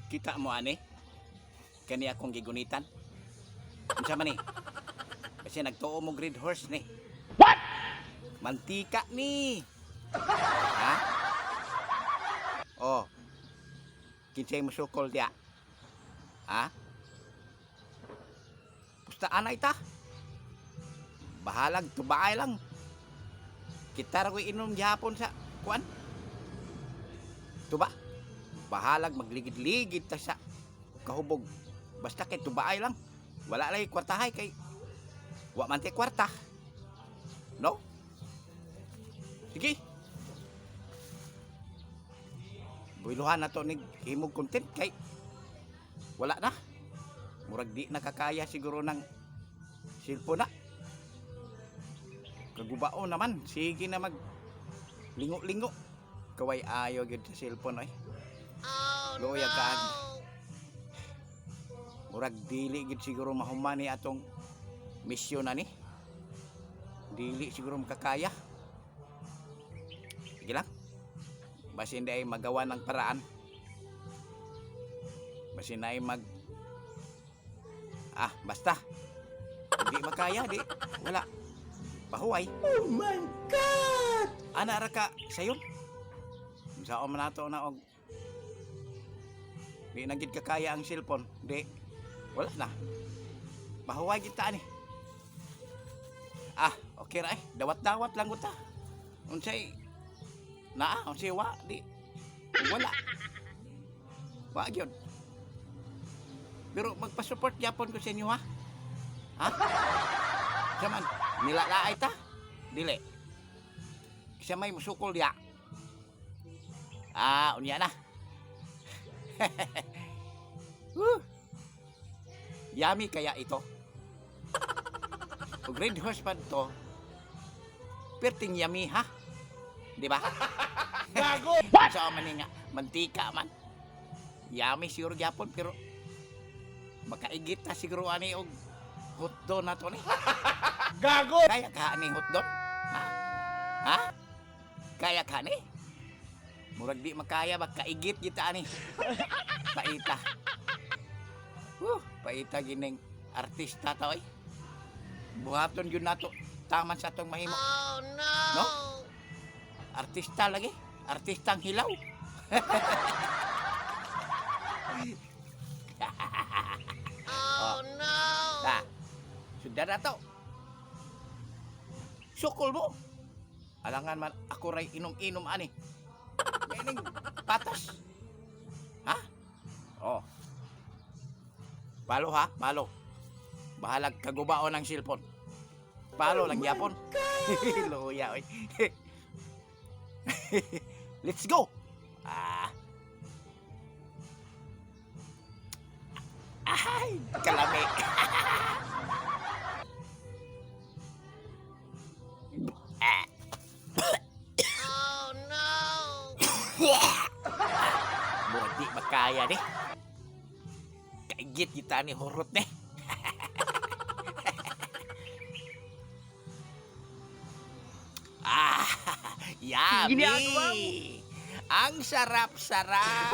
Kita mo ani? Kani akong gigunitan. Unsa man ni? Kasi nagtuo mo Red Horse ni. What? Mantika ni. Ha? Oh. Kinsay mo sukol diya? Ha? Pusta anay ta. Bahalag tubaay lang. Kita ra ko'y inom gihapon sa kuan. Tuba. Bahalag magligid-ligid ta sa kahubog. Basta kay tubaay lang. Wala lay kwartahay kay wa man tay kwarta. No? Sige. Builuhan na to ni himog content kay wala na. Murag di nakakaya siguro ng cellphone na. Kagubao naman. Sige na mag lingo-lingo. Kaway ayo gyud sa cellphone oy. Oh Luya no! kaag. Murag dili gid siguro mahuman ni atong misyon na ni. Dili siguro makakaya. Sige lang. Basin di ay magawa ng paraan. Basin ay mag. Ah, basta. Hindi makaya, di. Wala. Pahuway. Oh my God! Ana ra ka sayon. Unsaon man nato na og di na gid kakaya ang cellphone. Di wala na. Pahuway gid ta ani. Ah, okay ra eh. Dawat-dawat lang gud ta. Unsay naa, unsay wa di wala. Wa gyud. Pero magpa-support gyapon ko sa inyo, ha. Ha? Saman, nilalaay ta? Dili. Siya may musukol diya. Ah, unya na. Woo. Yummy kaya ito. Ug Red Horse pa to. Perting yummy, ha? Di ba? Gago! What? Sa man ni nga mantika man. Yummy siguro gyapon pero makaigit ta siguro ani og hotdog na to ni. Gago! Kaya ka ni hotdog? Ha? Ha? Kaya ka ni? Murag di makaya ba kaigit kita ani. Paita. Woo, paita gining artista ta oy. Buhaton gyud nato taman sa atong mahimo. Oh no! No? Artista lagi. Artistang hilaw. Oh no! Ta. Sudah na to. Sukol mo. Alangan man ako ray inom-inom ani. Meaning patas. Ha? Oh. Palo ha, palo. Bahalag kagubaon ang cellphone. Palo lang yapon. Luya oy. Let's go. Ah. Ay, kalami. Oh no! Murag di makaya ni. Kaigit kita ni hurot ni. Ah, yummy. Ginagawa mo. Ang sarap-sarap.